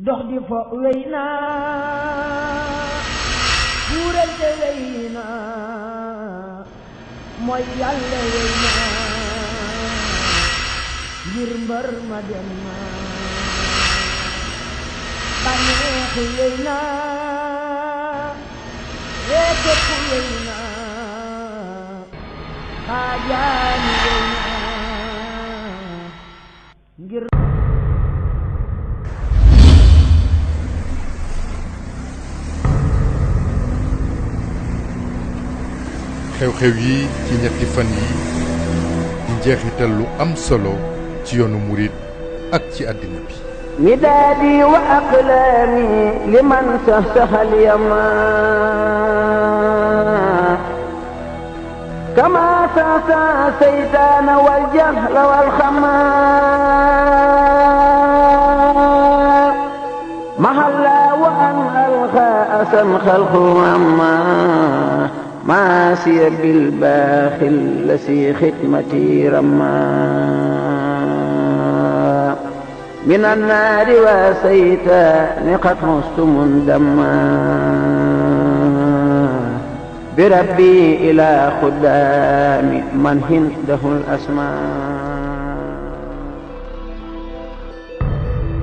dox di fo wey naa buurante wey naa mooy yàlla wey naa ngir mbër ma dem naa bànneexu wey naa réetépp wey naa xaajaani wey naa ngir xew-xew yi ci ñetti fan yi njeexital lu am solo ci yoonu murit ak ci àddina bi midaadi wa aqlaami liman sahsahal yama kama sahsa seytaana wal jahla wal xama mahalla wa an alqa asan xalqu amma ماسي بالباخل لسي ختمتي رما من النار وسيتان قد مست مندما بربي إلى خدام من هنده الأسماء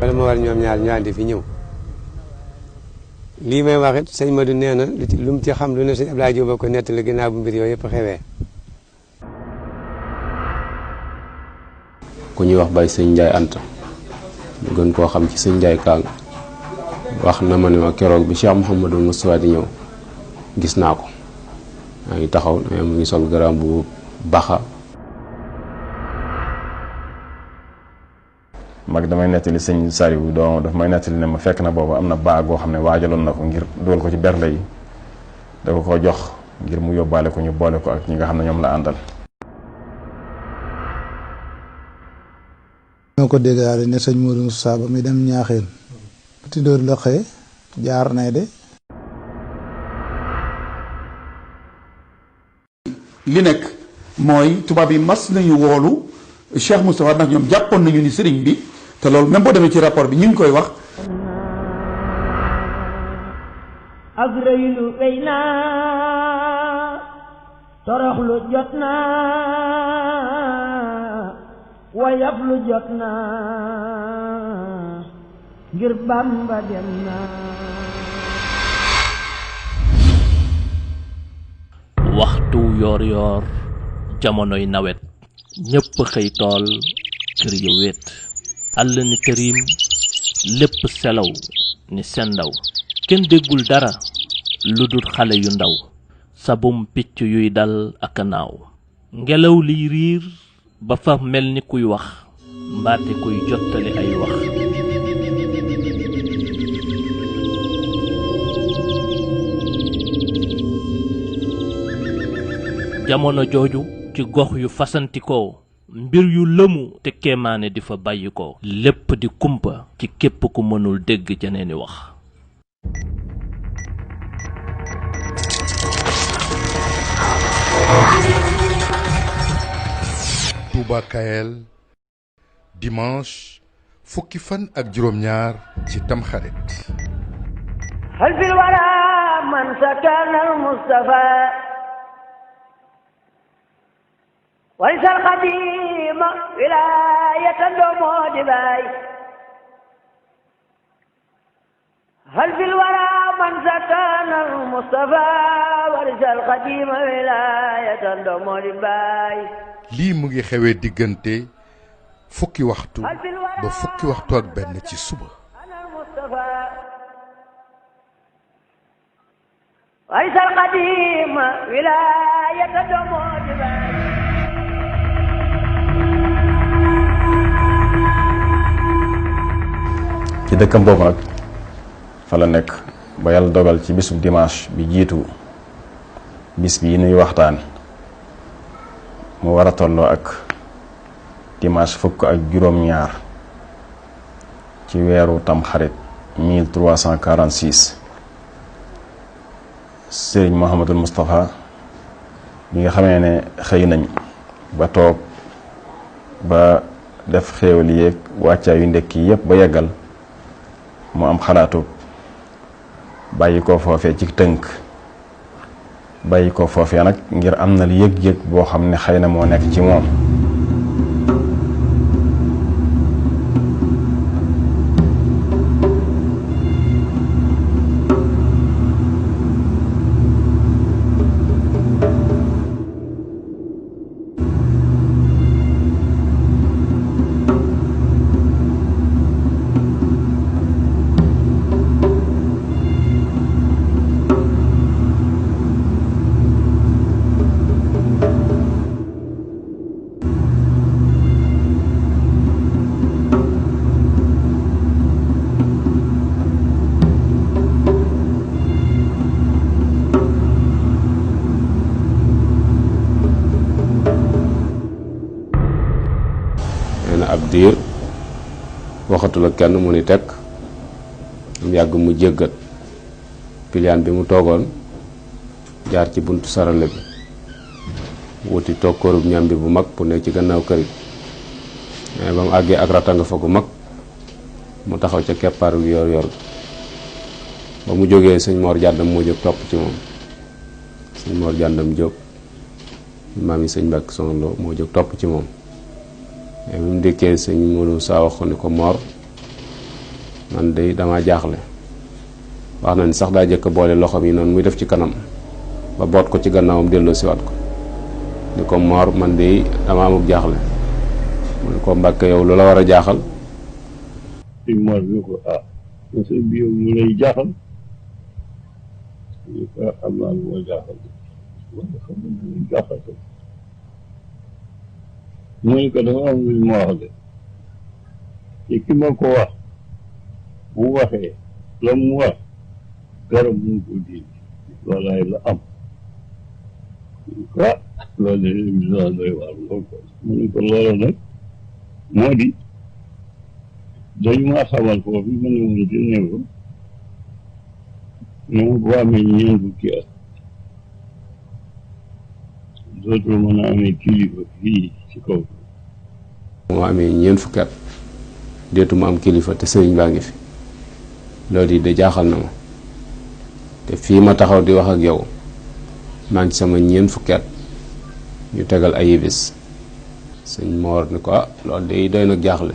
wala ma war ñoom ñaar ñu àndi fi ñëw lii may wax it sëñ Madou nee na lu mu ci xam lu ne sëñ Abdoulaye Diop ko nettali ginnaaw bu mbir yooyu yëpp xewee. ku ñuy wax Baye sëñ Ndiaye Anta ñu gën koo xam ci sëñ Ndiaye Kang wax na ma ne ma keroog bi Cheikh Mouhamadou Moustapha di ñëw gis naa ko maa ngi taxaw ne mu ngi sol garam bu baxa. mag damay nettali sëñ Sariwu doom daf may nettali ne ma fekk na boobu am na baag goo xam ne waajaloon na ko ngir dugal ko ci bernde yi da ko jox ngir mu yóbbaale ko ñu boole ko ak ñi nga xam ne ñoom la àndal. ñoo ko déggaale ne sëñ Modou Moussa ba mi dem ñaaxeen ti dóor la xëye jaar nay de li nekk mooy tubaab yi mas nañu woolu Cheikh Moustapha ndax ñoom jàppoon nañu ni sëriñ bi te loolu même boo demee ci rapport bi ñu ngi koy wax ak rëylu wey naa toroxlu jot naa wayaflu jot naa ngir Bamba dem naa. waxtu yoor yoor jamonoy nawet ñëpp xëy tool kër ya wéet àll ni kërim lépp selaw ni sendaw kenn déggul dara lu dul xale yu ndaw sabum picc yuy dal ak naaw ngelaw liy riir ba fa mel ni kuy wax mbaate kuy jottali ay wax jamono jooju ci gox yu fasantikoo mbir yu lëmu te kéemaane di fa bàyyi ko lépp di kumpa ci képp ku mënul dégg jeneeni wax. Touba Kaël dimanche fukki fan ak juróom-ñaar ci tamxarit. hal fil wara man sakana al Mustafa ورث القديم ولاية الدمود باي هل في الورى من سكن المصطفى ورث القديم ولاية الدمود باي lii mu ngi xewee diggante fukki waxtu ba fukki waxtu ak benn ci suba. ورث القديم ولاية الدمود باي ci dëkkam boobu nag fa la nekk ba yàlla dogal ci bisub dimanche bi jiitu bis bi nuy waxtaan mu war a tolloo ak dimanche fukk ak juróom-ñaar ci weeru tamxarit 1346 sëriñ Mouhamadul Moustapha bi nga xamee ne xëy nañ ba toog ba def xéewal yéeg wàccaa yu ndekki yépp ba yeggal mu am xalaatu bàyyi ko foofee ci tënk bàyyi ko foofee nag ngir am na yëg-yëg boo xam ne xëy na moo nekk ci moom. ab diir waxatul ak kenn mu ni tekk mu yàgg mu jéggat piliyaan bi mu toogoon jaar ci buntu sarale bi wuti toog kóorub ñam bi bu mag bu ne ci gannaaw kër gi mais ba mu àggee ak ratanga fa gu mag mu taxaw ca keppaaru yor yor ba mu jógee sëñ Mor Jàndam moo jóg topp ci moom sëñ Mor Jàndam jóg maam yi sëñ Mbàkke Soxna Lo moo jóg topp ci moom mais bi mu dékkee sëñ Modou Sa wax ko ni ko Mor man de dama jaaxle wax na ni sax daa jëkk boole loxoom yi noonu muy def ci kanam ba boot ko ci gannaawam delloo siwaat ko ni ko Mor man de dama amuk jaaxle mu ne ko Mbàkke yow lu la war a jaaxal sëñ Mor ni ko sëñ bi yow mu lay jaaxal ni ko am naa lu ma jaaxal wala xam nga lu jaaxal ko mu ne ko dafa am lu ma wax de te ki ma ko wax bu waxee la mu wax garab mu ko di loolaay la am loolu de émission doy waar lool ko mu ne ko loolu nag moo di dañu maa xamal foofu ma ne woon di néew ne ma bu amee ñeent fukki at dootul mën a amee kilifa fii ci kaw moo amee ñeent fukki at deetu mu am kilifa te sëriñ baa ngi fi loolu yi de jaaxal na ma te fii ma taxaw di wax ak yow maa ngi ci sama ñeent fukki at ñu tegal ay bis sëñ Mor ni ko loolu de doy nag jaaxle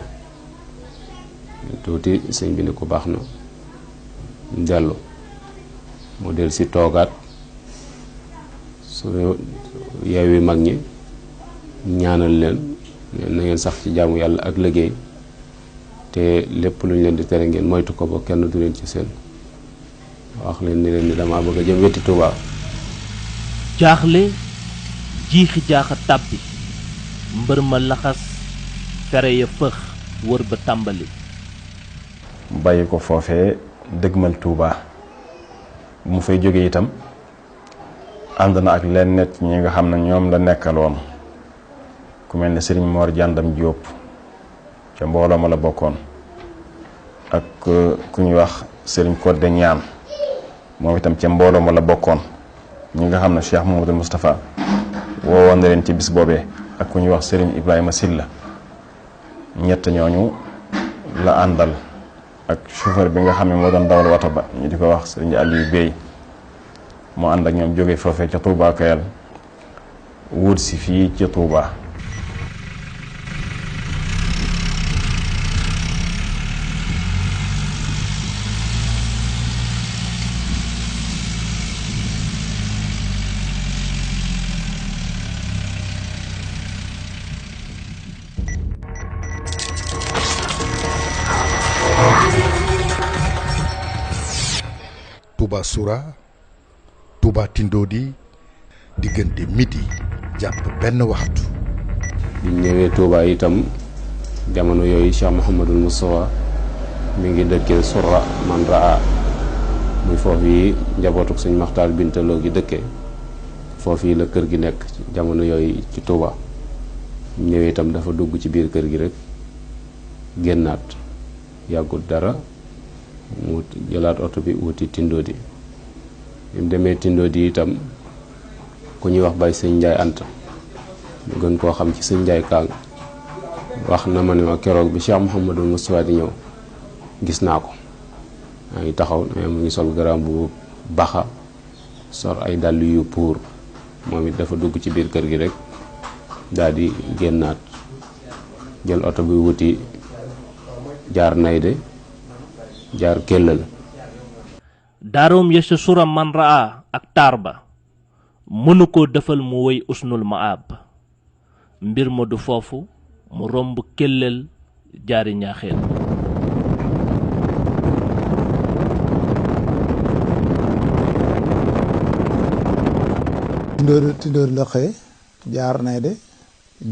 tuuti sëñ bi ni ko baax na dellu mu del si toogaat su yeewi mag ñi ñaanal leen na ngeen sax ci jaamu yàlla ak liggéey te lépp lu ñu leen di tere ngeen moytu ko ba kenn du leen ci seen wax leen ni leen ni dama bëgg a jëm wetti Tuubaa jaaxle jiixi jaaxa tàbbi mbër ma laxas fere ya fëx wër ba tàmbali bàyyi ko foofee dëgmal Tuubaa bu mu fay jóge itam ànd na ak leen net ñi nga xam ne ñoom la nekkaloon ku mel ne sëriñ Mor Jàndam Jóob ca mbooloo ma la bokkoon ak ku ñuy wax sëriñ Codé Ñaan moom itam ca mbooloo ma la bokkoon ñi nga xam ne Cheikh Mamadou Moustapha woowoon na leen ci bis boobee ak ku ñuy wax sëriñ Ibrahima Silla ñett ñooñu la àndal ak chauffeur bi nga xam ne moo doon dawal wata ba ñu di ko wax sëriñ Aliou Bey moo ànd ak ñoom jóge foofee ca Touba Kayal wut si fii ci Touba. Touba Soura Touba Tindodi diggante midi jàpp benn waxtu. bi ñëwee Touba itam jamono yooyu Cheikh Mouhamadul Moustapha mi ngi dëkkee Soura man raa muy foofu yi njabootuk sëñ Maxtaar Bintaloo gi dëkkee foofu yi la kër gi nekk jamono yooyu ci Touba ñëwee itam dafa dugg ci biir kër gi rek génnaat yàggut dara mu jëlaat oto bi wuti Tindodi bi mu demee Tindodi itam ku ñuy wax Baye sëñ Njaay Anta ñu gën koo xam ci sëñ Njaay Kaang wax na ma ne ma keroog bi Cheikh Mouhamadul Moustapha di ñëw gis naa ko maa ngi taxaw mu ngi sol garam bu baxa sor ay dàll yu pour moom it dafa dugg ci biir kër gi rek daal di génnaat jël oto bi wuti jaar Nayde jaar Kellal. daaroom ya sa sura man raa ak taar ba mënu koo defal mu woy usnul maab mbir ma du foofu mu romb Kellal jaari Ñaaxeen. Tindóor la xëy jaar Nayde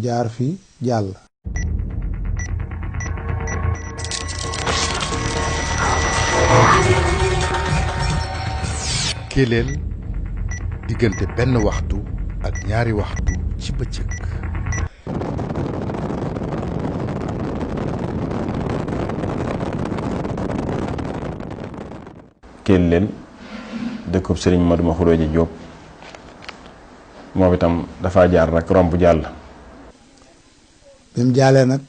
jaar fii jàll. Kellal diggante benn waxtu ak ñaari waxtu ci bëccëg. Kellal dëkkub Sëriñ Madu Ma Xureeja Jóob moom itam dafa jaar rek romb jàll. bi mu jaalee nag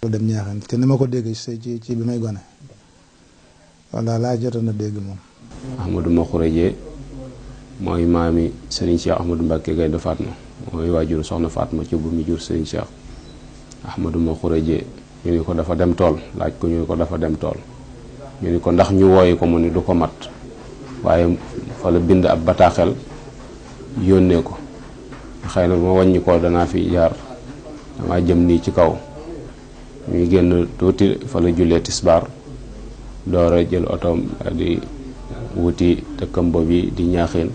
dem Ñaaxeen te ni ma ko dégg ci bi may gone walla laa jotoon a dégg moom. Ahmadou Ma Xureeja mooy maami Serigne Cheikh Ahmadou Mbacké Gaynde Fatma mooy waajuru soxna Fatma ci bu mu jur Serigne Cheikh Ahmadou Ma Xureeja ñu ni ko dafa dem tool laaj ko ñu ni ko dafa dem tool ñu ni ko ndax ñu wooyi ko mu ni du ko mat waaye fa la bind ab bataaxel yónnee ko xëy na bu ma wàññi ko danaa fi jaar dama jëm nii ci kaw ñuy génn tuuti fa la jullee tisbaar door a jël otoom di wuti dëkkam boobu di Ñaaxeen.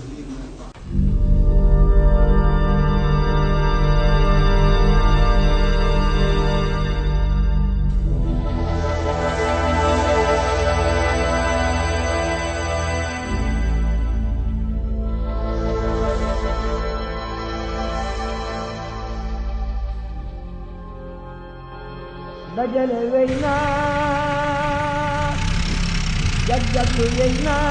dajale wey naa jag-jaglu wey naa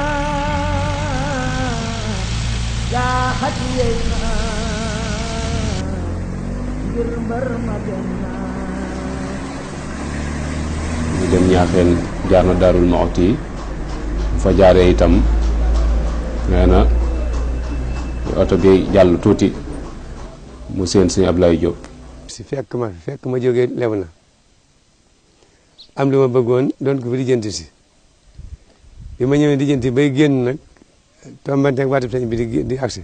jaaxat wey naa ngir mbër ma dem naa. ñu dem Ñaaxeen jaar na Daarul Muxti fa jaaree itam nee na oto bi jàll tuuti mu seen Sëñ Ablaye Diop. si fekk ma jógee lew na am lu ma bëggoon doon ko fi lijjanti si bi ma ñëwee lijjanti bay génn nag tombanteeg waatib sëñ bi di agsi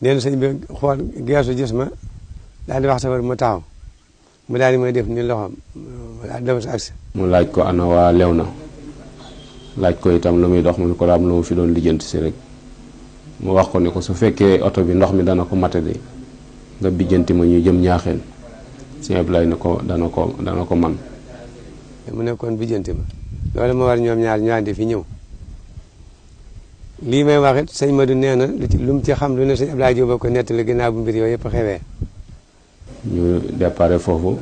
nee na sëñ bi xool geesu gis ma daal di wax safar ma taxaw mu daal di may def ni loxoom daal di dem si agsi mu laaj ko ana waa lew na laaj ko itam lu muy dox mu ne ko daam lu mu fi doon lijjanti si rek mu wax ko ne ko su fekkee oto bi ndox mi dana ko mate de nga bijjanti ma ñu jëm Ñaaxeen Sëñ Ablaye ne ko dana ko man. mu nekkoon bijjanti ma loolu ma war ñoom ñaar ñu àndi fi ñëw lii may wax it sëñ Madou nee na lu mu ci xam lu ne Sëñ Ablaye Diop ko nettali ginnaaw bu mbir yooyu yëpp xewee. ñu déparé foofu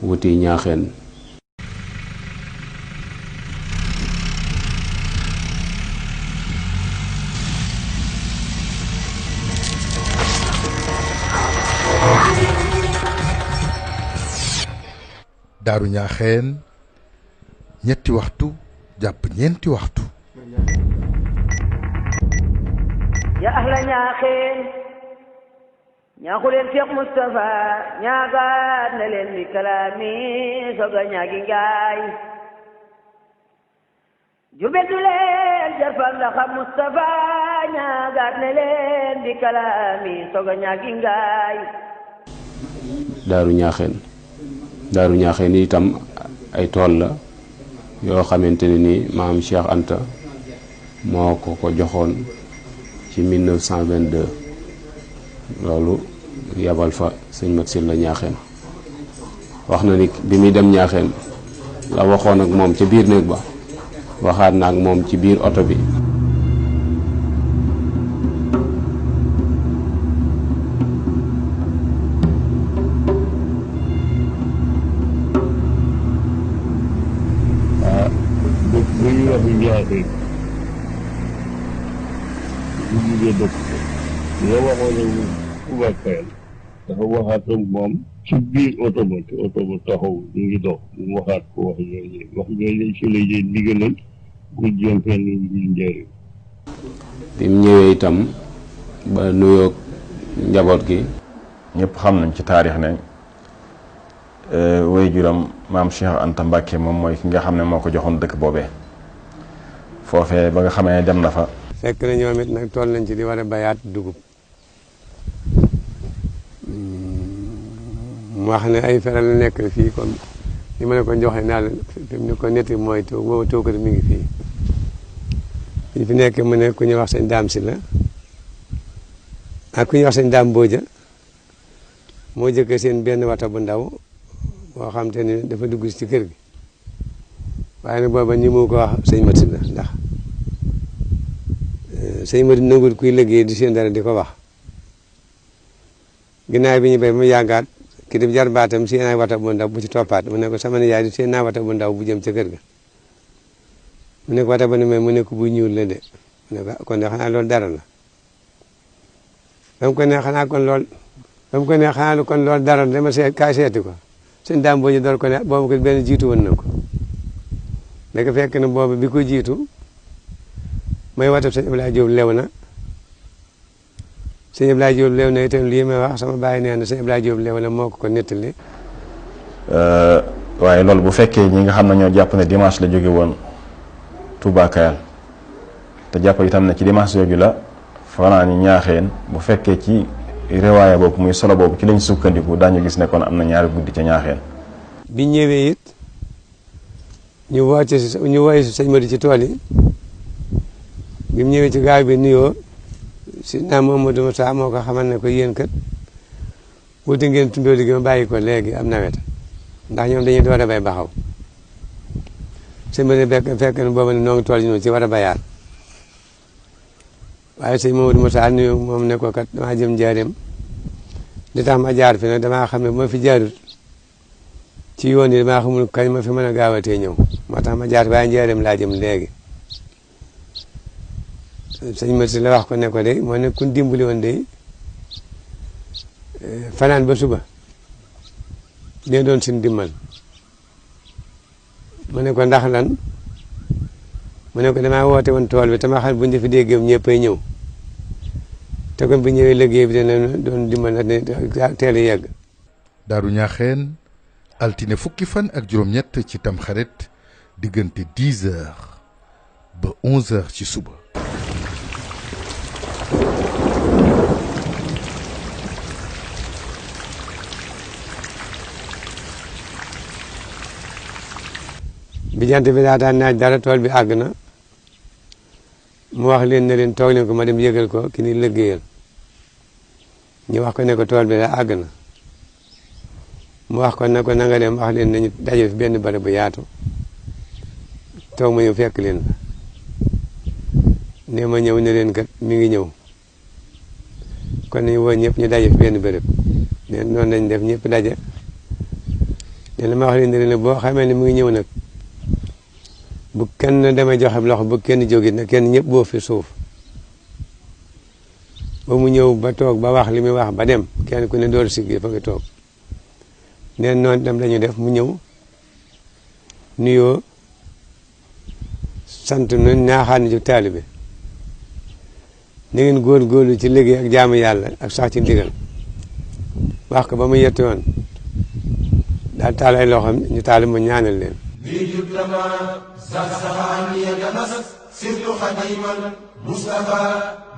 wuti Ñaaxeen. Daaru Ñaaxeen ñetti waxtu jàpp ñeenti waxtu. ya ahla Ñaaxeen ñaaxu leen Cheikh Moustapha ñaagaat na leen bi kalaami soga ñaagi ngaay jubetu leen jarfal ndaxa Moustapha ñaagaat na leen bi kalaami soga ñaagi ngaay. Daaru Ñaaxeen itam ay tool la yoo xamante ne ni maam Cheikh Anta moo ko joxoon ci 1922 loolu yabal fa sëñ Mat Silla Ñaaxeen wax na ni bi muy dem Ñaaxeen la waxoon ak moom ca biir néeg ba waxaat na ak moom ci biir oto bi. bu ñu wax Ñaaxeen bu ñu dëkk nga waxoon ak Touba Kayal dafa waxaat ak moom ci biir oto ba te oto ba taxaw ñu ngi dox mu waxaat ko wax yooyu ci la jël ndigalal gu jëm fenn ngir njëriñ. bi mu ñëwee itam ba nuyoo njaboot gi. ñëpp xam nañ ci taarix ne waajuram maam Cheikh Anta Mbacke moom mooy ki nga xam ne moo ko joxoon dëkk boobee foofee ba nga xamee dem na fa. fekk na ñoom it nag toll nañ ci di war a bayaat dugub mu wax ne ay feral la nekk fii comme li ma ne ko joxe naa la fi mu ne ko netti mooy taw boobu taw ko mi ngi fii ñu fi nekk mu ne ku ñuy wax sëñ Daam si la ak ku ñuy wax sëñ Daam Mbooja moo jëkkee seen benn wata bu ndaw boo xam te ni dafa dugg ci kër gi waaye nag booba ñi mu ko wax sëñ Mati la ndax sëñ Mati nangul kuy liggéey di seen dara di ko wax ginnaaw bi ñu béy mu yàggaat ki di jar baatam seen ay wata bu ndaw bu ci toppaat mu ne ko sama nijaay di seen naa wata bu ndaw bu jëm ca kër ga mu ne ko wata ba ne mu ne ko bu ñuul la de mu ne ko kon de xanaa loolu dara la ba mu ko ne xanaa kon lool ba mu ko ne xanaa kon loolu dara dama kaay seeti ko sëñ Daam Mbooja door ko ne boobu ko benn jiitu woon na ko léegi fekk na boobu bi ko jiitu mooy watab sëñ Abdoulaye Diop lew na sëñ Abdoulaye Diop lew na itam lii may wax sama bàyyi nee na sëñ Abdoulaye Diop lew na moo ko nettali. waaye loolu bu fekkee ñi nga xam ne ñoo jàpp ne dimanche la jóge woon Touba Kayal te jàpp itam ne ci dimanche yooyu la fanaani Ñaaxeen bu fekkee ci riwaaya boobu muy solo boobu ci lañ sukkandiku daañu gis ne kon am na ñaari guddi ca Ñaaxeen. bi ñëwee it ñu woote si sëñ Madi ci tool yi bi mu ñëwee ci gaaw bi nuyoo si naa Mamadou Moussa moo ko xamal ne ko yéen kat wuti ngeen tundoo di ma bàyyi ko léegi am nawet ndax ñoom dañuy door a bay baxaw sëñ Madi fekk na booba ne noo ngi tool yi noonu ci war a bayaat waaye sëñ Mamadou Moussa nuyoo moom ne ko kat damaa jëm njaareem li tax ma jaar fi nag damaa xam ne bu ma fi jaarut ci yoon yi damaa xamul kañ ma fi mën a gaawatee ñëw moo tax ma jaar waaye njaareem laa jëm léegi sëñ Mati la wax ko ne ko de moo ne kun dimbali woon de fanaan ba suba ne doon suñ dimbal mu ne ko ndax lan mu ne ko damaa woote woon tool bi tama xam bu ñu fi déggee ñëppay ñëw te kon bu ñëwee liggéey bi dana doon dimbal ne teel a yegg. Daaru Ñaaxeen altine fukki fan ak juróom-ñett ci tamxarit diggante 10 heures ba 11 heures ci suba. bi jant bi daataan naaj dara tool bi àgg na mu wax leen ne leen toog leen ko ma dem yëgal ko ki ni liggéeyal ñu wax ko ne ko tool bi da àgg na mu wax ko ne ko na nga dem wax leen nañu daje fi benn barab bu yaatu toog ma ñëw fekk leen fa ne ma ñëw ne leen kat mi ngi ñëw kon nañu woo ñëpp ñu daje fi benn bërëb ne noonu lañ def ñëpp daje ne la ma wax leen ne leen boo xamee ne mi ngi ñëw nag bu kenn demee joxe loxo bu kenn jógit nag kenn ñëpp boo fi suuf ba mu ñëw ba toog ba wax li muy wax ba dem kenn ku ne door siggi fa nga toog neen noonu dem lañu def mu ñëw nuyoo sant nu ñaaxaan ci taalibe na ngeen góorgóorlu ci liggéey ak jaamu yàlla ak sax ci ndigal wax ko ba mu yetti woon daal taal ay loxoom ñu taal mu ñaanal leen سرت خديما مصطفى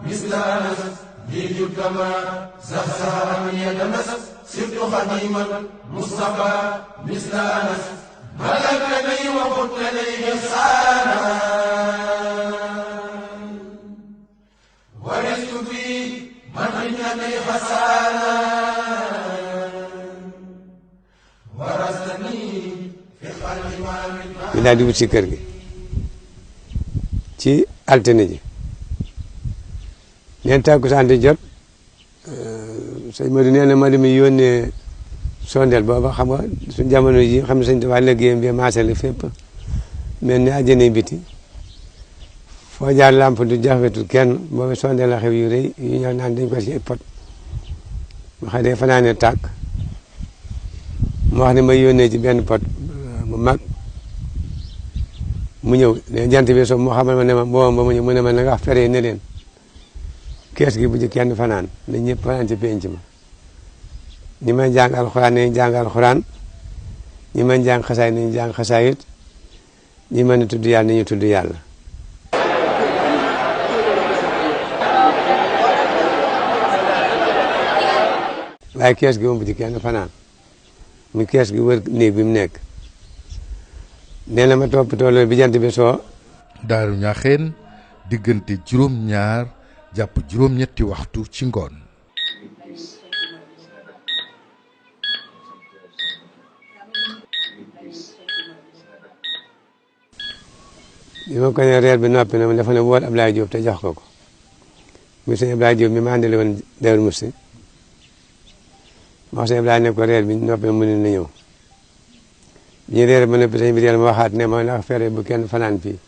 مثل انس جئت كما زهزها من يد نسس سرت خديما مصطفى مثل انس ملكني وقلت لي احسانا ورثت في منحني حسانا ورثتني في خلق ما من daal di wut si kër gi ci altine ji neen takkusaan di jot sëñ Modou nee na ma dem yónnee sondeel booba xam nga suñ jamono ji xam ne sëñ Tuubaa liggéeyam bi maasale fépp mel ni àjjana biti foo jaar lamp du jafetul kenn booba sondeel la xew yu rëy yu ñëw naan dañ ko ci pot ma xëy day fanaane tàkk mu wax ne may yónnee ci benn pot bu mag mu ñëw ne jant bi so mu xamal ma ne ma booba ba mu ñëw mu ne ma na nga wax fere ne leen kees gi bu ci kenn fanaan na ñëpp fanaan ci penc ma ñi may jàng alxuraan nañu jàng alxuraan ñi may jàng xasaay nañu jàng xasaayit ñi mën a tudd yàlla nañu tudd yàlla. waaye kees gi moom bu ci kenn fanaan mu kees gi wër néeg bi mu nekk nee na ma toppatoo loolu bi jant bi soo. Daaru Ñaxeen diggante juróom-ñaar jàpp juróom-ñetti waxtu ci ngoon. bi ma ko ne reer bi noppi na ma dafa ne wool Ablaye Diop te jox ko ko muy sëñ Ablaye Diop mi ma àndale woon Daaru Musti ma wax sëñ Ablaye ne ko reer bi noppi na mu ne na ñëw bi ñu reer ba noppi sëñ bi ma waxaat ne ma ndax fere bu kenn fanaan fii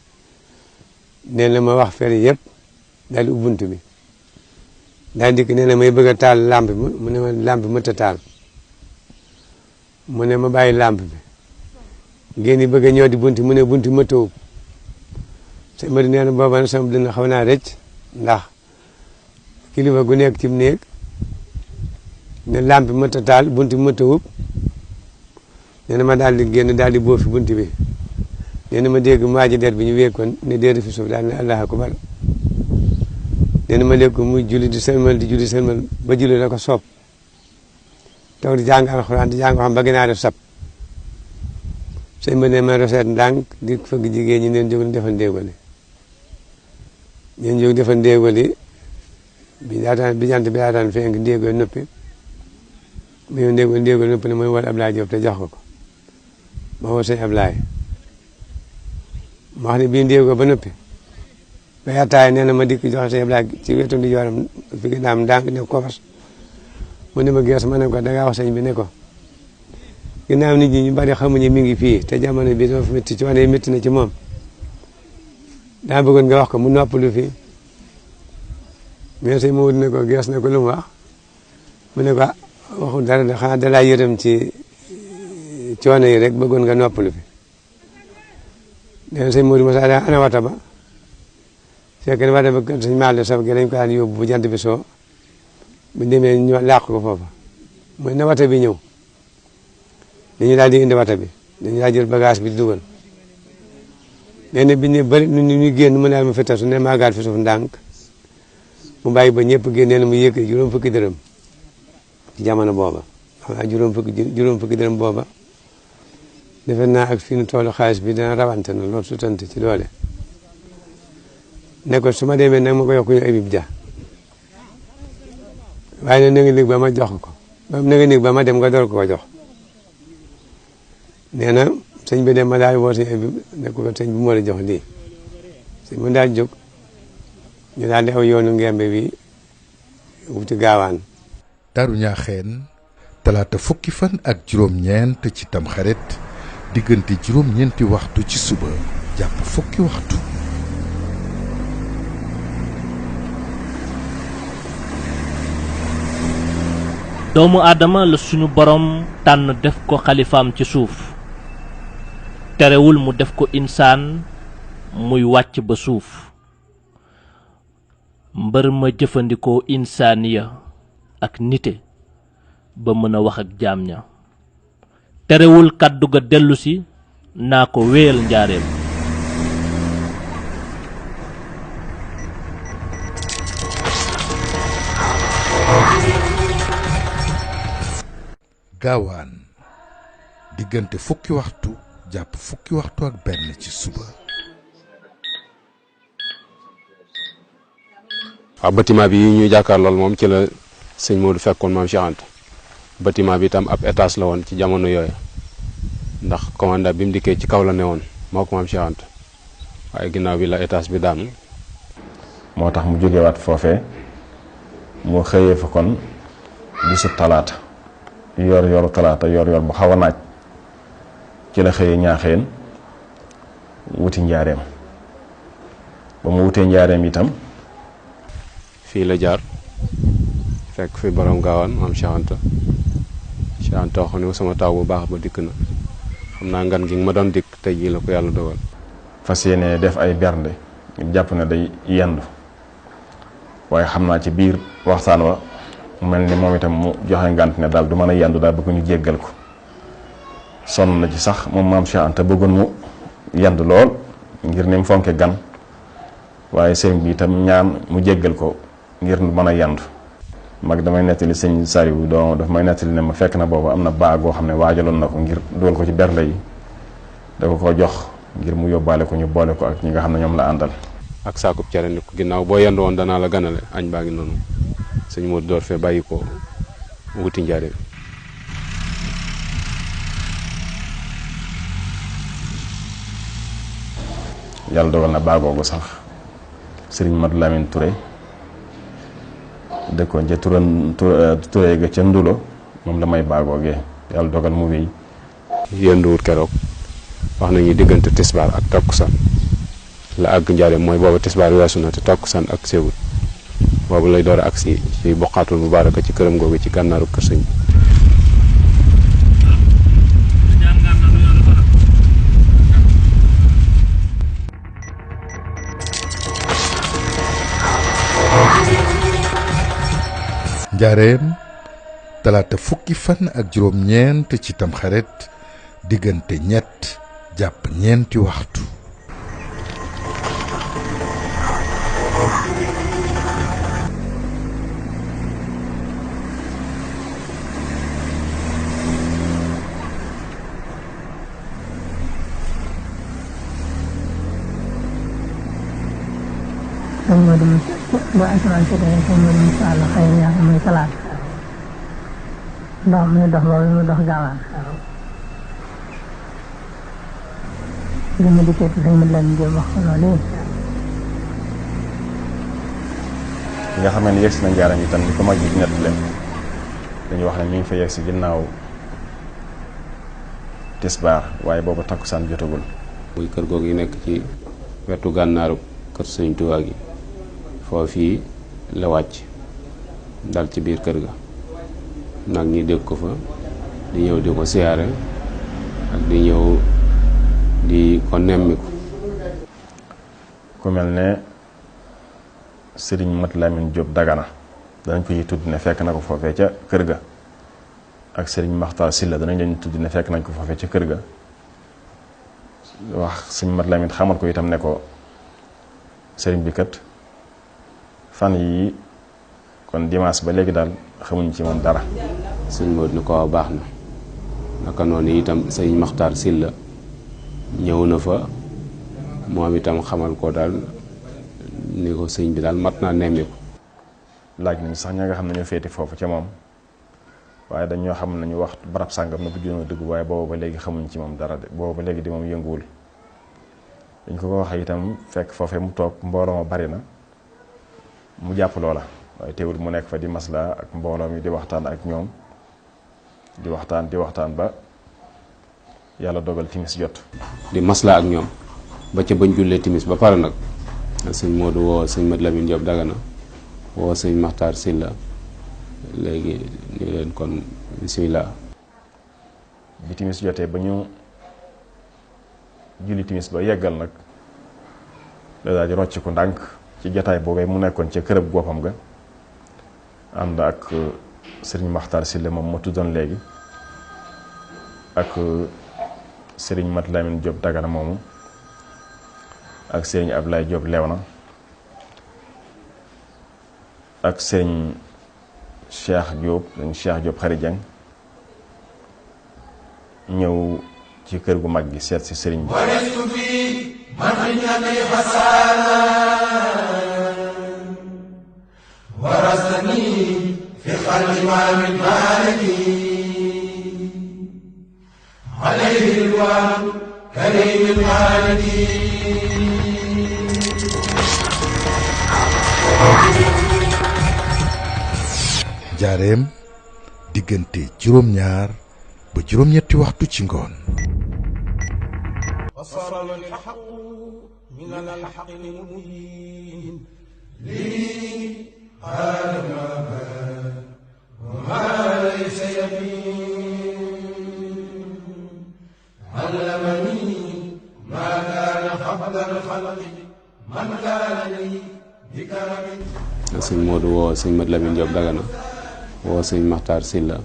nee na ma wax fere yëpp daal di ubbunt bi daal dikk nee na may bëgg a taal lampe bi mu ne ma lampe bi mënta taal mu ne ma bàyyi lampe bi ngeen di bëgg a ñëw di bunti mu ne bunti ma tëw sëñ Madi nee na booba sama dina xaw naa rëcc ndax kilifa gu nekk ci néeg ne lampe bi mënta taal bunti bi mënta wub nee na ma daal di génn daal di boofi bunti bi nee na ma dégg maaji der bi ñu wékkoon ne déer fi suuf daal ne allahu akbar nee na ma dégg ko muy julli di sëlmal di julli sëlmal ba julli la ko soob toog di jàng alxuraan di jàng xam ba gënaar def sab sëñ ma ne ma roseet ndànk di fëgg jigéen ñi neen jóg ni defal ndéegoli ñeen jóg defal ndéegoli bi jant bi daataan fenk ndéegoli noppi mu ñëw ndéegoli noppi ne mooy wol Ablaye Diop te jox ko ko ma woo sëñ Ablaye ma wax ne bii ndéegoo ba noppi ba yattaay nee na ma dikk joxe sëñ Ablaye ci wetu ndi jooram fi ginnaam ndànk ne ko fas mu ne ma gees ma ne ko dangaa wax sëñ bi ne ko ginnaaw nit ñi ñu bari xamuñu mi ngi fii te jamono bi dafa métti ci wane métti na ci moom daa bëggoon nga wax ko mu noppalu fii mais sëñ Maodo ne ko gees ne ko lu mu wax mu ne ko waxul dara de xanaa dalaa yërëm ci coono yi rek bëggoon nga noppalu fi nee na sëñ Maodo Moussa daa ana wata ba fekk ne wata ba kër sëñ Maale Sow gi dañ ko daan yóbbu bu jant bi soo bu demee ñu làq ko foofa mooy na wata bi ñëw dañu daal di indi wata bi dañu daal jël bagage bi di dugal nee na bi ñu bëri ñu génn mu daal ma fi tasu ne maagaat fi suuf ndànk mu bàyyi ba ñëpp génnee na mu yëkkati juróom fukki dërëm ci jamono booba xam naa juróom fukki dërëm booba defe naa ak fi nu toolu xaalis bi dana rawante na loolu sutante ci doole ne ko su ma demee nag ma ko yokk ñu Habib Dia waaye nag na nga néeg ba ma jox ko na nga néeg ba ma dem nga door ko jox nee na sëñ bi dem ma daal woo sëñ Habib ne ko sëñ bi moo la jox lii sëñ bi daal jóg ñu daal di aw yoonu ngembe bi wuti gaawaan. Daaru Ñaxeen talaata fukki fan ak juróom-ñeent ci tamxarit diggante juróom-ñeenti waxtu ci suba jàpp fukki waxtu. doomu aadama la suñu borom tànn def ko xalifaam ci suuf terewul mu def ko insaan muy wàcc ba suuf mbër ma jëfandikoo insaaniya ak nite ba mën a wax ak jaam ña terewul kàddu ga dellusi naa ko wéyal njaareem. gaawaan diggante fukki waxtu jàpp fukki waxtu ak benn ci suba. waaw bâtiment bi ñu jàkkaar lool moom ci la sëñ Modou fekkoon maam Cheikh Anta bâtiment bi itam ab étage la woon ci jamono yooyu ndax commandant bi mu dikkee ci kaw la ne woon moo ko maam Cheikh Anta waaye ginnaaw bi la étage bi daanu. moo tax mu jógewaat foofee mu xëyee fa kon bisu talaata yor talaata yor bu xaw a naaj ci la xëyee Ñaaxeen wuti njaareem ba mu wutee njaareem itam fii la jaar fekk fi borom gaawaan maam Cheikh Anta wax ne sama taw bu baax ba dikk na xam naa ngan gi ma doon dikk tey jii la ko yàlla dogal. fas yéene def ay bernde jàpp ne day yendu waaye xam naa ci biir waxtaan wa mel ni moom itam mu joxe ngànt ne daal du mën a yendu daal bëgg ñu jéggal ko sonn na ci sax moom maam Cheikh Anta bëggoon mu yendu lool ngir ni mu fonke gan waaye sëriñ bi itam ñaan mu jéggal ko ngir mën a yendu mag damay nettali sëñ Sariwu doo daf may nettali ne ma fekk na boobu am na baa goo xam ne waajaloon na ko ngir dugal ko ci bernde yi da ko jox ngir mu yóbbaale ko ñu boole ko ak ñi nga xam ne ñoom la àndal ak saakub cere ni ko ginnaaw boo yendu woon danaa la ganale añ baa ngi noonu sëñ Modou door fee bàyyi ko wuti njaare yàlla dogal na baagoogu sax sëriñ Mad Lamine Touré dëkkoon ca Touré ga ca Ndulo moom la may baagoogee yàlla dogal mu wéy yenduwut keroog wax nañu diggante tisbaar ak takkusaan la àgg njaareem mooy booba tisbaar weesu na te takkusaan ak séewut boobu lay door a agsi ci boqaatul mubaaraka ci këram googu ci gànnaaru kër sëñ njaareem talaata fukki fan ak juróom-ñeent ci tamxarit diggante ñett jàpp ñeenti waxtu. ba asamaan si tey sëñ Modou Moussa la xëy na yàlla muy salaat ndox muy dox boobu mu dox gaawaan li mu dikkee ci sëñ Modou Lamine Diop wax ko loolu nga xam ne yegsi na njaaram itam ni ko mag ji nett leen dañuy wax ne mi ngi fa yegsi ginnaaw tisbaar waaye boobu takkusaan jotagul muy kër googu yi nekk ci wetu gànnaaru kër sëñ Tuubaa gi foofii la wàcc dal ci biir kër ga nag ñi dégg ko fa di ñëw di ko siyaare ak di ñëw di ko nemmiku ku mel ne sëriñ Mat Lamine Diop Dagana danañ ko yi tudd ne fekk na ko foofee ca kër ga ak sëriñ Maxtaar Silla danañ leen tudd ne fekk nañ ko foofee ca kër ga wax sëriñ Mat Lamine xamal ko itam ne ko sëriñ bi kat fan yi kon dimanche ba léegi daal xamuñ ci moom dara sëñ Modou ni ko waaw baax na naka noonu itam sëñ Maxtaar Silla ñëw na fa moom itam xamal ko daal ni ko sëñ bi daal mat naa nemmiku laaj nañ sax ña nga xam ne ñoo féete foofu ca moom waaye dañoo xam nañu wax barab sàngam na bu juróom dëgg waaye boobu ba léegi xamuñ ci moom dara de boobu ba léegi di moom yënguwul dañ ko waxee itam fekk foofee mu toog mbooloo ma bari na mu jàpp loola waaye teewul mu nekk fa di masla ak mbooloo mi di waxtaan ak ñoom di waxtaan ba yàlla dogal timis jot di masla ak ñoom ba ca bañ jullee timis ba pare nag sëñ Modou woo sëñ Mat Lamine Diop Dagana woo sëñ Maxtaar Silla léegi ni leen kon bismillah bi timis jotee ba ñu julli timis ba yeggal nag da daal di rocc ko ndànk ci jataay boobee mu nekkoon ca kërëb boppam ga ànd ak sëriñ Maxtaar Silla moom ma tuddoon léegi ak sëriñ Mat Lamine Diop Dagana moomu ak sëriñ Ablaye Diop Léona ak sëriñ Cheikh Diop Xari Jeng ñëw ci kër gu mag gi seet si sëriñ bi jaareem diggante juróom-ñaar ba juróom-ñetti waxtu ci ngoon وصل الحق من الحق المبين لي قال ما وما ليس يبين علمني ما كان قبل الخلق من كان لي بكرم. sëñ Modou woo sëñ Mat Lamin Diop Dagana woo sëñ Maxtaar Silla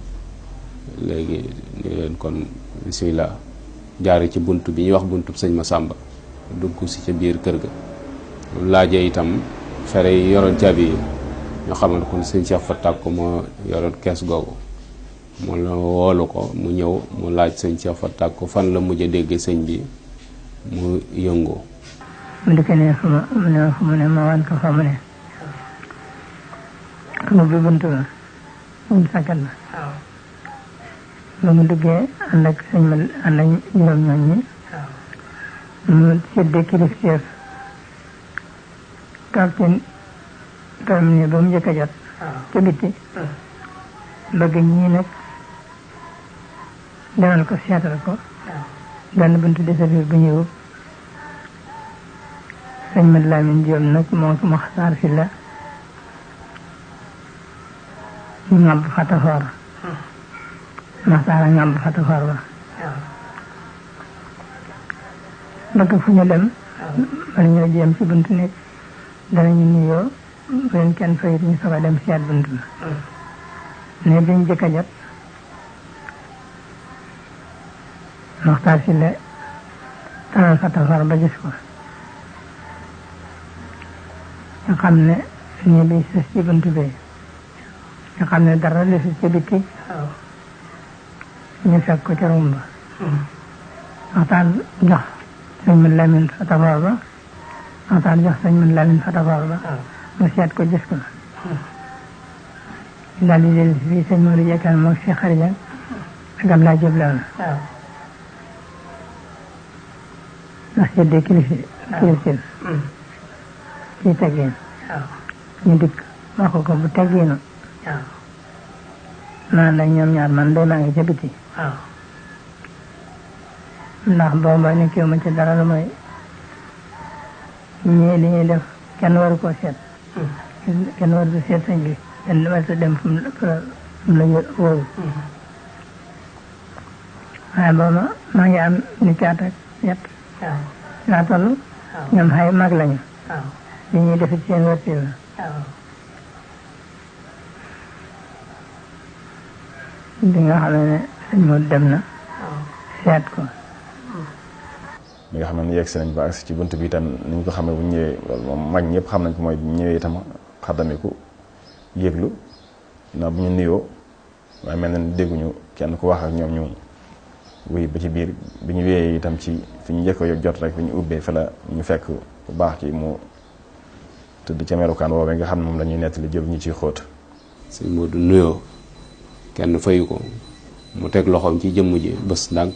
léegi ñu leen kon bismillah jaare ci bunt bi ñuy wax buntub sëñ Masamba dugg si ca biir kër ga laajee itam fere yi yoroon caabi yi ñoo xamal ko sëñ Cheikh Fatak ko moo yoroon kees googu mu la woolu ko mu ñëw mu laaj sëñ Cheikh Fatak ko fan la mujj a dégg sëñ bi mu yëngoo mu dikk ne fu mu ne ma wan ko fa mu ne mu bi buntu la mu sakkat la ba mu duggee ànd ak sëñ ma ànd ak juróom ñooñ ñi mu séddee kilifteef capitaine terminé ba mu njëkk a jot ca bitti bëgg ñii nag demal ko seetal ko benn buntu desafir bu ñëw sëñ Mat Lamin Jóob nag moo ko Maxtaar si la ngàmb fatafoor Maxtaar a ngàmb fatafoor ba bëgg fu ñu dem wala ñoo jéem ci buntu nekk danañu nuyoo bu leen kenn fayit ñu soog a dem seet buntu la ne biñ jëkk a jot Maxtaar si la taral fatafoor ba gis ko nga xam ne nii bi sës ci buntu bi nga xam ne dara desu ci biti ñu fekk ko ca rumba waxtaan jox sëñ Mat Lamin fatafoor ba waxtaan jox sëñ Mat Lamin fatafoor ba mu seet ko gis ko daal di dellu si fii sëñ Modou Jekkal moom si xarija ak Abdoulaye Diop la ndax seddee kilifin ci teggin ñu dikk wax ko bu tegginu naan ak ñoom ñaar man day maa ngi ca biti ndax booba nekkiwu ma ci dara lu mooy ñii li ñuy def kenn waru koo seet kenn waru ko seet sëñ bi kenn waru dem fu mu la wóoru waaye booba maa ngi am niki at ak ñett laa toll ñoom xay mag lañu li ñuy def ci seen wërti la bi nga xam ne sëñ Modou dem na seet ko mi nga xam ne yegg si nañ ba agsi ci bunt bi itam ni ñu ko xamee bu ñëwee loolu moom mag ñëpp xam nañ ko mooy bu ñëwee itam xaddamiku yëglu na bu ñu nuyoo waaye mel na ni dégguñu kenn ku wax ak ñoom ñu wuy ba ci biir bi ñu wéyee itam ci fi ñu njëkk a jot rek bi ñu ubbee fa la ñu fekk bu baax ci mu tëdd ca merukaan woowee nga xam ne moom la ñuy nettali jël ñu ciy xóot sëñ Modou nuyoo kenn fayu ko mu teg loxoom ci jëmm ji bés ndànk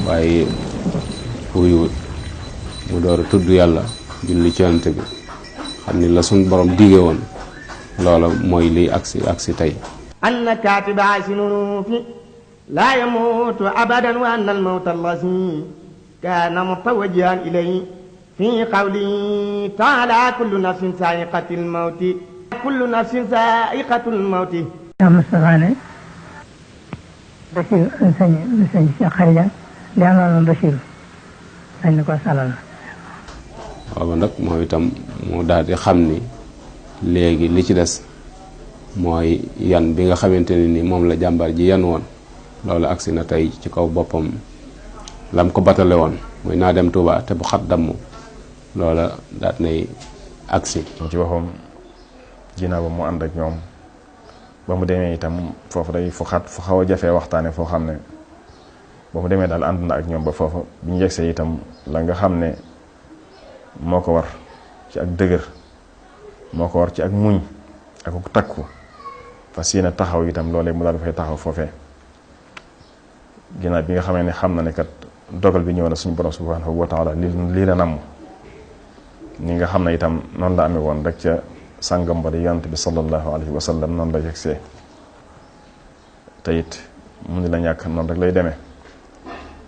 waaye wuyuwut mu door a tudd yàlla julli ci Yonent bi xam ni la suñ borom dige woon loola mooy liy agsi tey anna katiba sinunufi la yamutu abadan wa anna almawta allazi kana mutawajjihan ilayhi fi qawli taala kullu nafsin sa'iqatul mawti kullu nafsin sa'iqatul mawti yaa Moustapha ne Bachir sëñ Cheikh Xarija di amoon Bachir dañ na ko salal waaw nag moom itam mu daal di xam ni léegi li ci des mooy yan bi nga xamante ne ni moom la jàmbar ji yan woon loolu agsi na tey ci kaw boppam lam ko batale woon muy naa dem Touba te bu xat damm loola daat nay agsi ci waxam ginnaaw ba mu ànd ak ñoom ba mu demee itam foofu day fu xat fu xaw a jafee waxtaane foo xam ne ba mu demee daal ànd na ak ñoom ba foofu bi ñu yegsee itam la nga xam ne moo ko war ci ak dëgër moo ko war ci ak muñ ak takku fas yéene taxaw itam loolee mu daal dafay taxaw foofee ginnaaw bi nga xamee ne xam na ne kat dogal bi ñëw na suñu borom subhanahu wa taala lii la namm ni nga xam ne itam noonu la amee woon rek ca sàngam ba di yonent bi sallallahu alayhi wa sallam noonu la yegsee te it mu ni la ñàkk noonu rek lay demee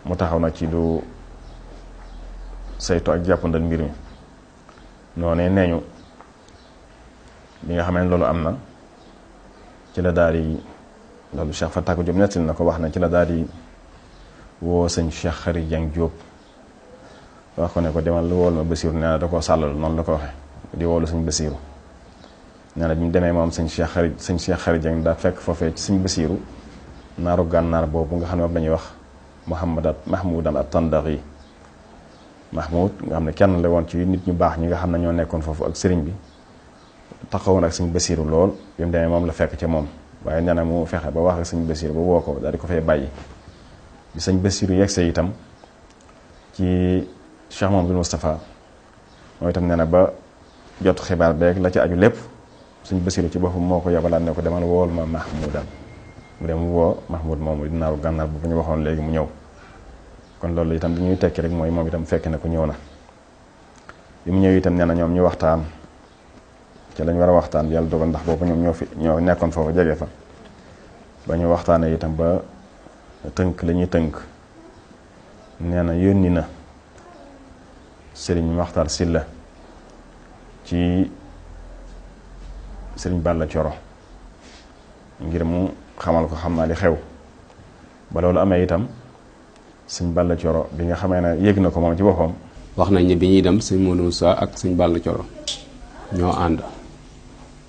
mu taxaw na ci lu saytu ak jàppandal mbir mi noonu neeñu bi nga xamee ne loolu am na ci la daal di loolu Cheikh Fatak Diop nettali na ko wax na ci la daal di woo sëñ Cheikh Khary Dieng Diop wax ko ne ko demal wool ma Basiiru nee na da koo sàllal noonu la ko waxe di woolu sëñ Basiiru nee na bi ñu demee moom sëñ Cheikh Khary Dieng daa fekk foofee ci sëñ Basiiru naaru gànnaar boobu nga xam ne moom la ñuy wax Mahmoudan at-Tandari Mahmoud nga xam ne kenn la woon ci nit ñu baax ñi nga xam ne ñoo nekkoon foofu ak sëriñ bi taxawoon ak sëñ Basiiru lool bi mu demee moom la fekk ca moom waaye nee na mu fexe ba wax ak sëñ Basiiru ba woo ko daal di ko fay bàyyi bi sëñ Basiiru yegsee itam ci Cheikh Mamadou Moustapha mooy itam nee na ba jot xibaar beeg la ci aju lépp sëñ Basiiru ci boppam moo ko yabalaat ne ko demal wool ma Mahmoudan mu dem woo Mahmoud moomu di naaru gànnaar bu ñu waxoon léegi mu ñëw kon loolu itam li ñuy tekki rek mooy moom itam fekk na ko ñëw na bi mu ñëw itam nee na ñoom ñu waxtaan ci lañ war a waxtaan yàlla dogal ndax boobu ñoom ñoo nekkoon foofu jege fa ba ñu waxtaanee itam ba tënk la ñuy tënk nee na yónni na Serigne Makhtar Sylla ci Serigne Balla Coro ngir mu xamal ko xam naa li xew ba loolu amee itam sëñ Balla Coro bi nga xamee ne yëg na ko moom ci boppam. wax nañ ne bi ñuy dem sëñ Modou Moussa ak sëñ Balla Coro ñoo ànd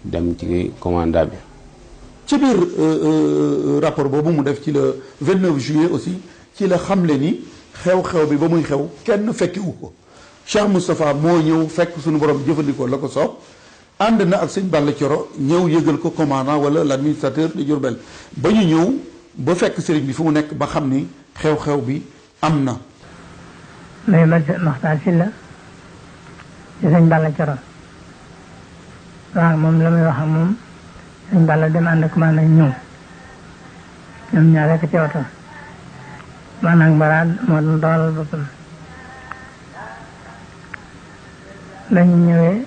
dem ci commanda bi. ci biir rapport boobu mu def ci le 29 juillet aussi ci la xamle ni xew-xew bi ba muy xew kenn fekkiwu ko Cheikh Moustapha moo ñëw fekk suñu borom jëfandikoo la ko soob ànd na ak sëñ Balla Coro ñëw yëgal ko commandant wala l'administrateur de Diourbel ba ñu ñëw ba fekk sëriñ bi fu mu nekk ba xam ni xew-xew bi am na. may Makhtar Sylla ci sëñ Balla Coro waaw moom la muy wax ak moom sëñ Balla dem ànd ak maanaam ñëw ñoom ñaar rekk ci oto maanaam baraad moo doon doolal boppam lañu ñëwee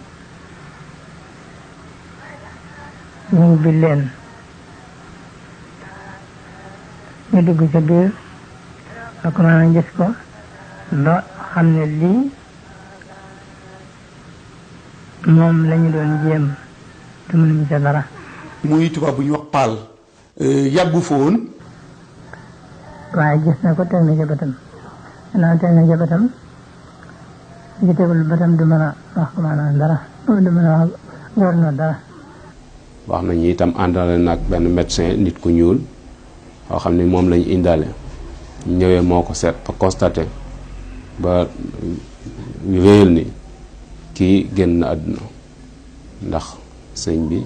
ñu ubbi leen ñu dugg ca biir ak maanaam gis ko ba xam ne lii moom lañu doon jéem te mënuñu ca dara. muy tubaab bu ñu wax paal yàggu fa woon. waaye gis na ko teg na ca bëtam xanaa teg na ca bëtam li tegul bëtam du mën a wax ko maanaam dara du mën a wax gouverneur dara. wax nañu itam àndale nag benn médecin nit ku ñuul boo xam ne moom lañu indaale ñëwee moo ko seet ba constaté ba wéyal ni kii génn na àdduna ndax sëñ bi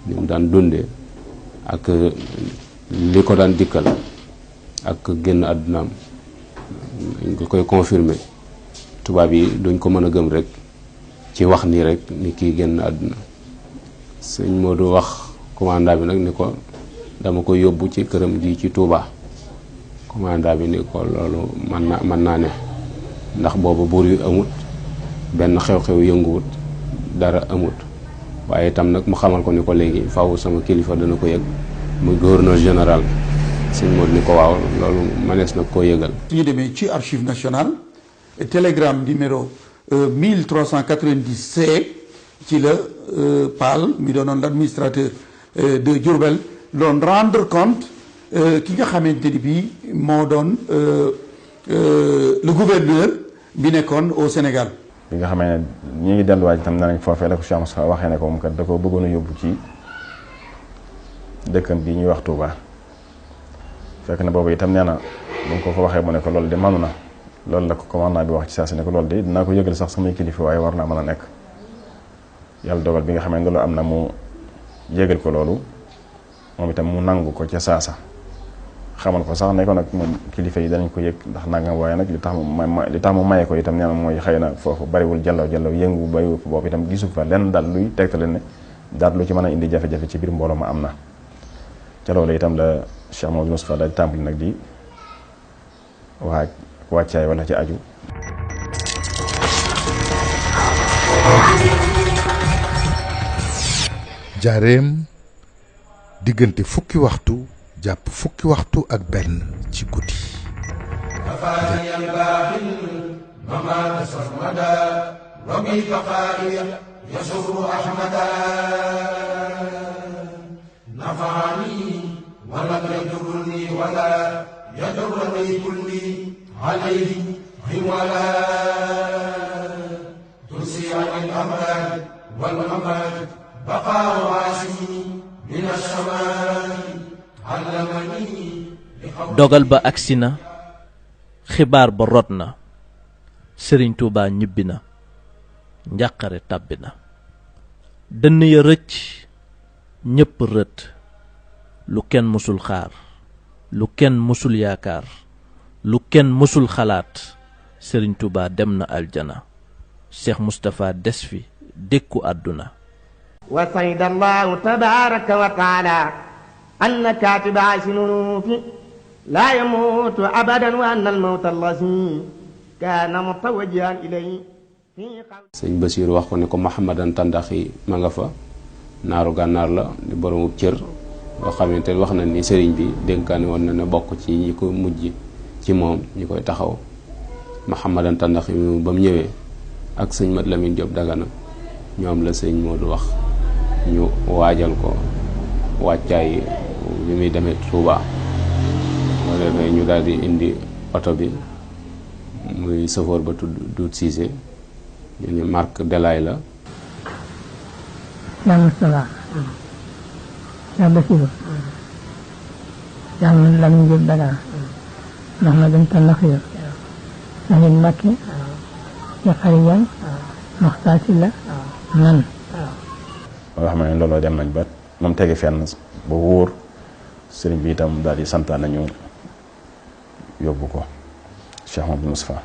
ni mu daan dunde ak li ko daan dikkal ak génn àddunaam dañ ko koy confirmer tubaab yi duñ ko mën a gëm rek ci wax nii rek ni kii génn àdduna sëñ Modou wax commandant bi nag ni ko dama ko yóbbu ci këram ji ci Touba commandant bi ni ko loolu mën naa ne ndax boobu buur yu amut benn xew-xew yënguwut dara amut waaye itam nag mu xamal ko ni ko léegi faaw sama kilifa dana ko yëg muy gouverneur général sëñ Modou ni ko waaw loolu manees na koo yëgal. su ñu demee ci archive nationale télégramme numéro 1390C ci la Paal mi doonoon l'administrateur de Diourbel doon rendre compte ki nga xamante ni bii moo doon le gouverneur bi nekkoon au Sénégal. bi nga xamee ne ñi ngi delluwaat itam nañ foofee la ko Cheikh Moustapha waxee ne ko moom kat da ko bëggoon a yóbbu ci dëkkam bi ñuy wax Touba fekk na boobu itam nee na bu nga ko waxee mu ne ko loolu de manu na loolu la ko commandant bi wax ci saa si ne ko loolu de dinaa ko yëgal sax samay kilifa waaye war naa mën a nekk yàlla dogal bi nga xamee ne loolu am na mu yëgal ko loolu moom itam mu nangu ko ca saasa xamal ko sax ne ko nag moom kilifa yi danañ ko yëg ndax nangam waaye nag li tax mu maye ko itam nee na mooy xëy na foofu bariwul jallaw yëngu bariwul boobu itam gisu fa lenn daal luy tegtale ne daal lu ci mën a indi jafe-jafe ci biir mbooloo ma am na ca loolu itam la Cheikh Mamadou Moustapha daal tàmbali nag di waaj wàccaay wala ci aju. Njaareem diggante fukki waxtu jàpp fukki waxtu ak benn ci guddi. ولم يجرني ولا يجرني كلي عليه ولا ترسي عن الأمراض والأمراض بقاء عاشي من الشمال علمني. dogal ba agsi na, xibaar ba rot na, Sëriñ Tuubaa ñibbi na, njàqare tàbbi na, dënn ya rëcc, ñépp rët, lu kenn mësul xaar, lu kenn mësul yaakaar, lu kenn mësul xalaat, Sëriñ Tuubaa dem na aljana, Cheikh Moustapha des fi dékku àdduna. wa sayda allahu tabaraka wa taala anna katiba sinunufi la yamutu abadan wa anna almawta allazi kana mutawajjihan ilayhi. sëñ Basiir wax ko ne ko Mahamadan Tandaxi ma nga fa, naaru gànnaar la di boromub cër boo xamante wax na ni sëriñ bi dénkaane woon na ne bokk ci ñi ko mujj ci moom ñi koy taxaw. Mahamadan Tandaxi mi ba mu ñëwee ak sëñ Mat Lamin Jóob Dagana ñoom la sëñ Moodu wax ñu waajal ko wàccaay bi muy demee Touba. moo defee ñu daal di indi oto bi muy safoor ba tudd Duut Siise ñu ni marque Delaay la. Cheikh Moustapha Cheikh Bassirou Cheikh Mat Lamin Jóob Dagana Mahamadan Tandaxi Sëriñ Mbàkke Cheikh Xarijan Maxtaar Silla man nga xam ne looloo dem nañ ba moom tege fenn ba wóor sëriñ bi itam daal di santaan nañu yóbbu ko Cheikh Mamadou Moustapha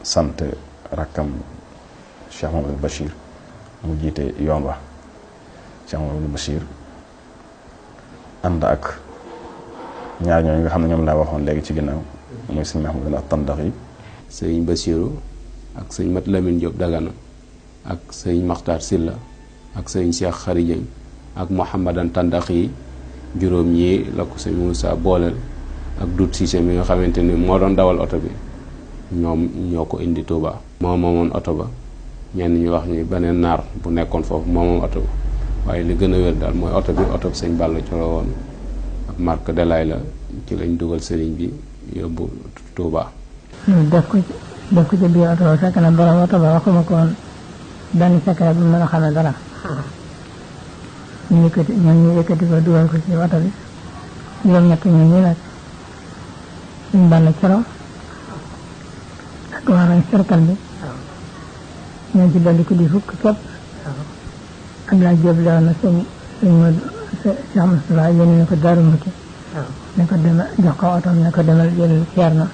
sant rakkam Cheikh Mamadou Bachir mu jiite yoon wa. Cheikh Mamadou Bachir ànd ak ñaar ñooñu nga xam ne ñoom laa waxoon léegi ci ginnaaw muy sëñ Mahamadan Tandaxi. sëñ Basiiru ak sëñ Mat Lamin Jóob Dagana ak sëñ Maxtaar Silla ak sëñ Cheikh Xarijañ ak Mahamadan Tandaxi juróom ñii la ko sëñ Moussa booleel ak Dut Siise mi nga xamante ni moo doon dawal oto bi, ñoom ñoo ko indi Touba. moo moomoon oto ba, ñenn ñu wax ni beneen naar bu nekkoon foofu moo moom oto ba, waaye li gën a wér daal mooy oto bi sëñ Balla Coro woon ak marque Delaay la, ci lañ dugal sëriñ bi yóbbu Touba. def ko ci biir oto ba fekk na borom oto ba waxuma ko woon benn secret bu mën a xamee dara. ñu yëkkati ko dugal ko ci oto bi juróom-ñett ñu nag suñ Balla Coro ak waa nañ cercle bi ñoo ci dolli ko di fukk képp. Abdoulaye Diop leewoon na sëñ Modou Cheikh Moustapha yónni na ko Daaru Muti ne ko demal jox ko oto ne ko demal jël Ceerno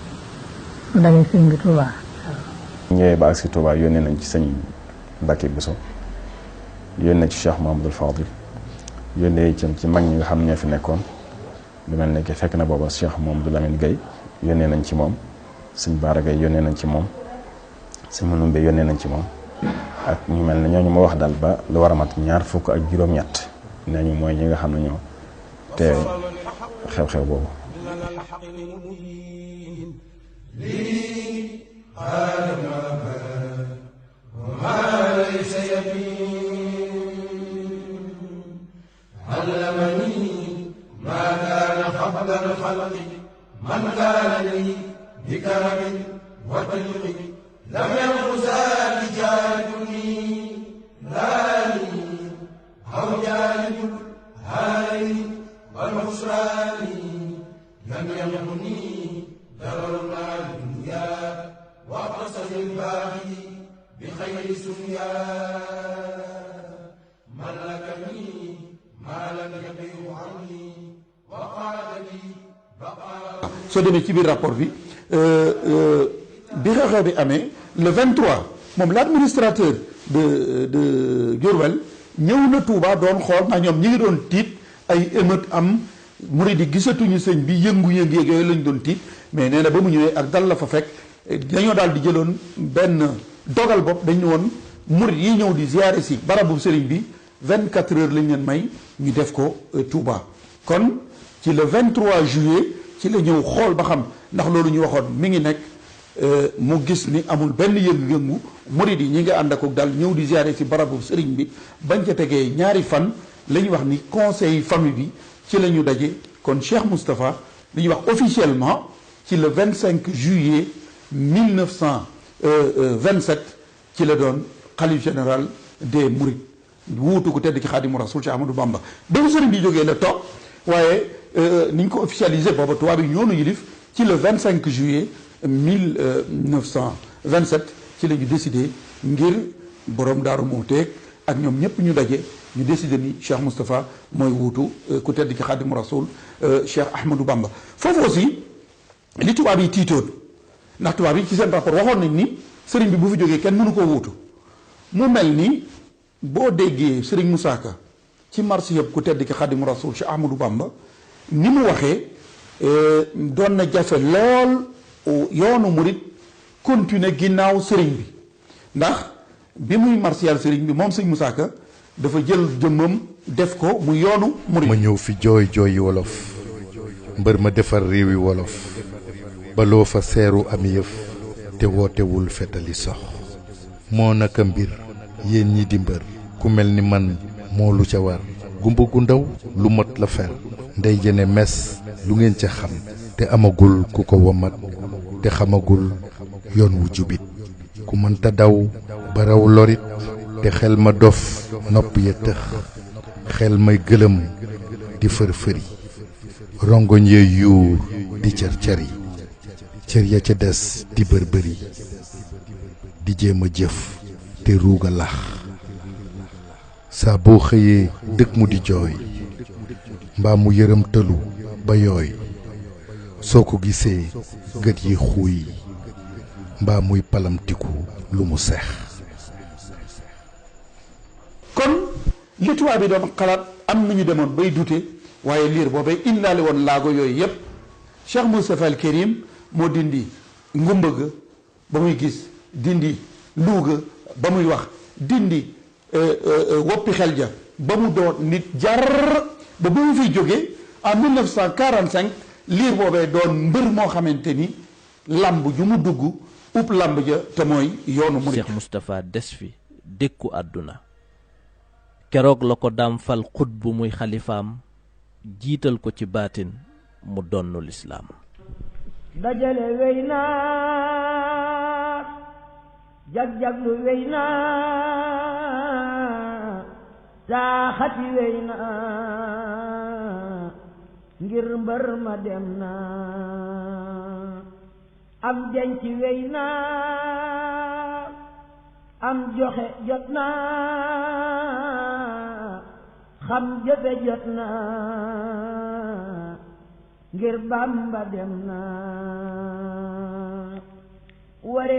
mu dalee sëñ bi Touba. ñëwee ba ak si Touba yónnee nañ ci sëñ Mbacke Bousso yónnee ci Cheikh Mahamadul Fadil yónnee itam ci mag ñi nga xam ne ñoo fi nekkoon lu mel ne que fekk na booba Cheikh Mamadou Lamine Gueye yónnee nañ ci moom, sëñ Baara Gueye yónnee nañ ci moom, sëñ Manumbe yónnee nañ ci moom ak ñu mel ne ñooñu ma wax daal ba lu war a mat 20 ak juróom-ñett nee ñu mooy ñi nga xam ne ñoo teewe xew-xew boobu. من كان لي بكرم وطريق لم ينقصا بجانبني لاني أو جانب هاني والخسران لم يمني ضرر مع الدنيا وقصد الباقي بخير سنيا ملكني ما لم يبيع عني وقال لي soo demee ci biir rapport bi xew-xew bi amee le 23 moom l'administrateur de Diourbel ñëw na Touba doon xool ndax ñoom ñi ngi doon tiit ay émeute am murid yi gisatuñu sëñ bi yëngu-yëngu yeeg yooyu lañ doon tiit mais nee na ba mu ñëwee ak dal la fa fekk dañoo daal di jëloon benn dogal bopp dañu woon murid yi ñëw di ziyaare si barabu sëriñ bi 24 heures lañ leen may ñu def ko Touba. kon ci le 23 juillet ci la ñëw xool ba xam ndax loolu ñu waxoon mi ngi nekk mu gis ni amul benn yëngu-yëngu murid yi ñi nga ànd ak dal ñëw di ziyaare si barabu sëriñ bi bañ ca tegee ñaari fan la ñu wax ni conseil famille bi ci la ñu daje kon Cheikh Moustapha li ñuy wax officiellement ci le 25 juillet 1927 ci la doon xalif général des Mourides wuutu ko tedd ki Xaadimu Rasuul Cheikh Ahmadou Bamba ba ko sëriñ bi jógee la toog waaye ni ñu ko officialisé booba tubaab yi ñoonu yilif ci le 25 juillet 1927 ci la ñu décidé ngir borom Daaru Muxti ak ñoom ñëpp ñu daje ñu décidé ni Cheikh Moustapha mooy wuutu ku tedd ki Xaadimu Rasuul Cheikh Ahmadou Bamba foofu aussi li tubaab yi tiitoon ndax tubaab yi ci seen rapport waxoon nañ ni sëriñ bi bu fi jógee kenn mënu koo wuutu mu mel ni boo déggee sëriñ Moussa Ka ci mars yëpp ku tedd ki Xaadimu Rasuul Cheikh Ahmadou Bamba ni mu waxee doon na jafe lool yoonu murit continuer ginnaaw sëriñ bi ndax bi muy martial sëriñ bi moom sëriñ Moussa Ka dafa jël jëmmam def ko mu yoonu murit. ma ñëw fi jooy jooyi wolof mbër ma defar réewi wolof baloo fa seeru am yëf te wootewul fetali sox moo naka mbir yéen ñi di mbër ku mel ni man moo lu ca war gumba gu ndaw lu mot la fer ndey jëne mes lu ngeen ca xam te amagul ku ko womat te xamagul yoon wu jubit ku mënta daw baraw lorit te xel ma dof nopp ya tëx xel may gëlëm di fër-fëri rongoñ ya yuur di cër-cëri cër ya ca des di bër-bëri di jéem a jëf te ruuga lax saa boo xëyee dëkk mu di jooy mbaa mu yërëm tëlu ba yooy soo ko gisee gët yi xuuy mbaa muy palamtiku lu mu seex kon li tubaab bi doon xalaat am nañu demoon bay dute waaye liir boobee indaale woon laago yooyu yépp Cheikh Moustapha al Karim moo dindi ngumba ga ba muy gis dindi luuga ba muy wax dindi woppi xel ja ba mu doon nit jar ba mu fiy jógee en 1945 liir boobee doon mbër moo xamante ni lamb ju mu dugg upp lamb ja te mooy yoonu murid. Cheikh Moustapha des fi dékku àdduna keroog la ko daam fal xut bu muy xalifaam jiital ko ci baatin mu donnu lislaam dajale wey naa jag-jaglu wey naa taaxati wey naa ngir mbër ma dem naa am denc wey naa am joxe jot naa xam jëfe jot naa ngir Bamba dem naa